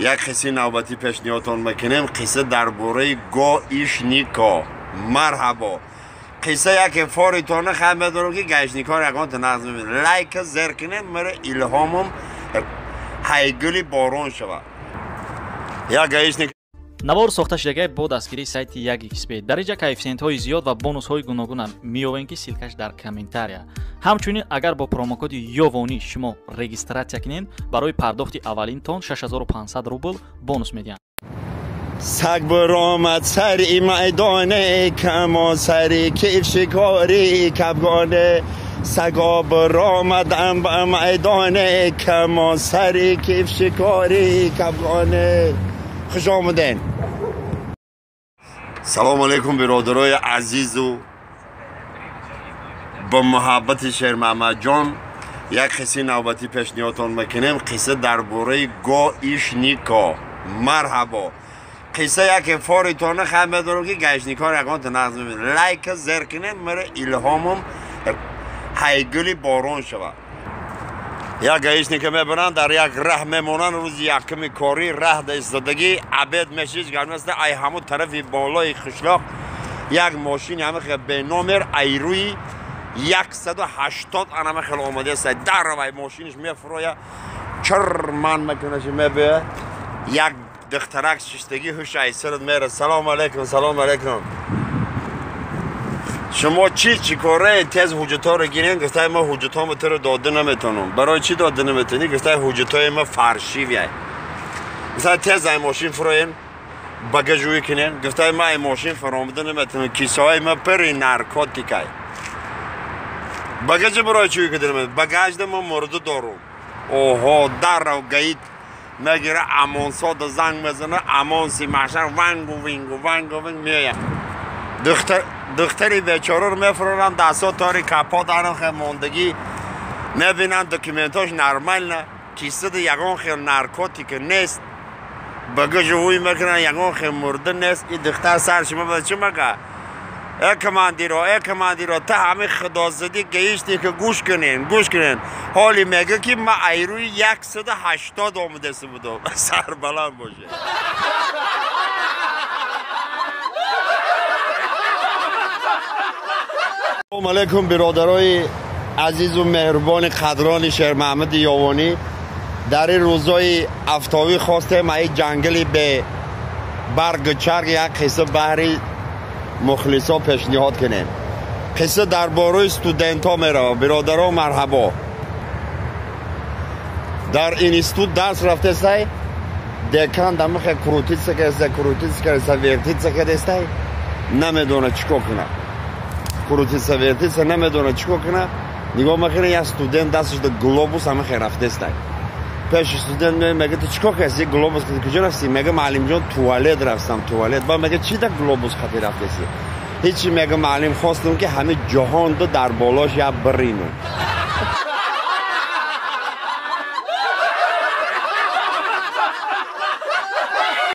Як қиссаи навбатӣ пешниҳодтон мекунем. Қисса дар бораи гаишнико. Марҳабо. Қисса яке форитона хай медорам ки гаишникор ягон нағз мебинад. Лайка зер кунем, мара илҳомам ҳайгули борон шавад. Як гаишник. Навор сохта шудагай бо дастгирии сайти 1xb. Дар инҷа коэффисиентҳои зиёд ва бонусҳои гуногунам меёбем, ки ссылкаш дар комментария. Ҳамчунин агар бо промокоди Ёвонӣ шумо регистратсия кунед, барои пардохти аввалинтон 6500 рубл бонус медиҳанд. Саг баромад сари майдоне, камон сари киф шикори кабгоне. Саго баромадам ба майдоне, камон сари киф шикори кабгоне. Хуш омаден. Салом алейкум, биродарои азизу ба муҳаббати Шермаҳмадҷон. Як қиссаи навбатӣ пешниҳодтон мекунем. Қисса дар бораи гаишнико. Марҳабо. Қисса яке форитона хай медорам ки гаишникор ягон нағз мебинад. Лайка зер кунем, мара илҳомам ҳайгули борон шавад. Як гаишника мебаранд, дар як раҳ мемонанд. Рӯзи якуми корӣ раҳ да истодагӣ, обед мешиш гармаста. Ай ҳамун тарафи болои қишлоқ як мошини ҳама хел беномер ай рӯи 180 анама хел омадааст. Даравай мошиниш мефуроя, чир ман мекунаши мебия. Як духтарак шиштагӣ, ҳуш ай сарат мера. Салом алейкум, салом алейкум. Шумо чӣ кораe, тез ҳуҷҷатҳоро гирен. Гуфтай, ма ҳуҷҷатҳомо туро дода наметавонам. Барои чӣ дода наметавонӣ? Гуфтай, ҳуҷҷатҳои ма фаршивяй. Гуфтай, тез ай мошин фуроен, багажӯӣ кунен. Гуфтай, ма ай мошин фаромада наметавонам, кисаҳои ма пири наркотикай. Багажа барои чӣ кунем? Багажда ма мурда дорум. Оҳо, даррав гаид мегира, амонсода занг мезана, амонси машар вангу вингу вангу винг меояд. Духтари бечораро мефуроранд, дастҳо тори капот анам хел мондагӣ, мебинанд, документош нормально, кисада ягон хел наркотика нест, багажа ҳуй мекунанд, ягон хел мурда нест. И духтар сар шума ба чӣ мага? Э командиро, э командиро, та ҳамин худозадӣ гаишника гӯш кунен, гӯш кунен. Ҳоли мега ки ма айрӯи 180 омадаста будам. Сарбаланд бошед. Салом алейкум, биродарои азизу меҳрубони қадрони Шермаҳмади Ёвонӣ. Дар ин рӯзҳои афтовӣ хостем аи ҷангали бе баргу чарг як қисса баҳри мухлисо пешниҳод кунем. Қисса дар бораи студентҳо меравад. Биродаро, марҳабо. Дар институт дарс рафтестай, декан дамихе крутиться кардеста, крутиться кардеста, вертиться кардестай, намедонад чӣ кор кунад. Крутиться, вертиться, намедонад чӣ кор кунад. Нигоҳ мекунад, як студент дасташ да глобус ҳамихе рафтестай. Пеши студент мега, ту чӣ кор кардӣ? Глобус куҷо рафтӣ? Мега, муаллимҷон, туалет рафтам, туалет. Ба мега, чӣ да глобус хати рафтеси? Ҳечи, мега, муаллим, хостам ки ҳамин ҷаҳонда дар болош як биринам.